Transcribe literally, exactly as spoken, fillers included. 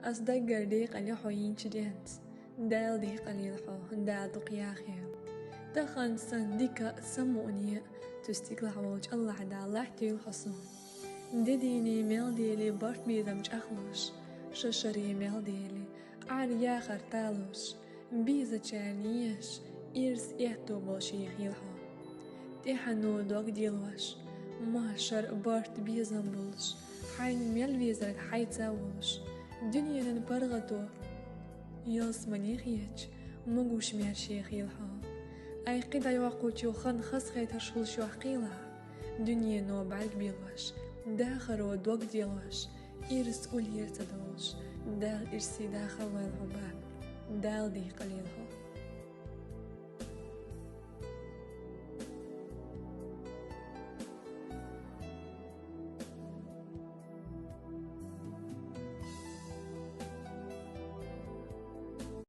Ас даггара декъале хьо йинчу денца. Дала декъалийла хьо, Дала дукха яхъйойла. Тахан сан дика а, сан мукъане а цу стигалахь волчу АллахӀ Дала лахьтийла хьо суна. Де дийне мел дели барт безам чӀагӀлуш, шо шаре мел дели Ӏар яхар талуш, безачарна еш, ирс этту болуш йихийла хьо. ТӀаьхьано дог делош, машар барт безам болуш, хьайна мел везарг хьайца а волуш, дуьненан паргӀато ялсамане хеташ, могуш-маьрша йихийла хьо. Айхьа кхин дӀайоккхучу хан хазахетарш хуьлуш йохкийла, дуьнено бӀаьрг белош, дахаро дог делош, ирс уллера ца долуш, Дала ирсе дахар лойла хьо, баба. Дала декъалийла хьо.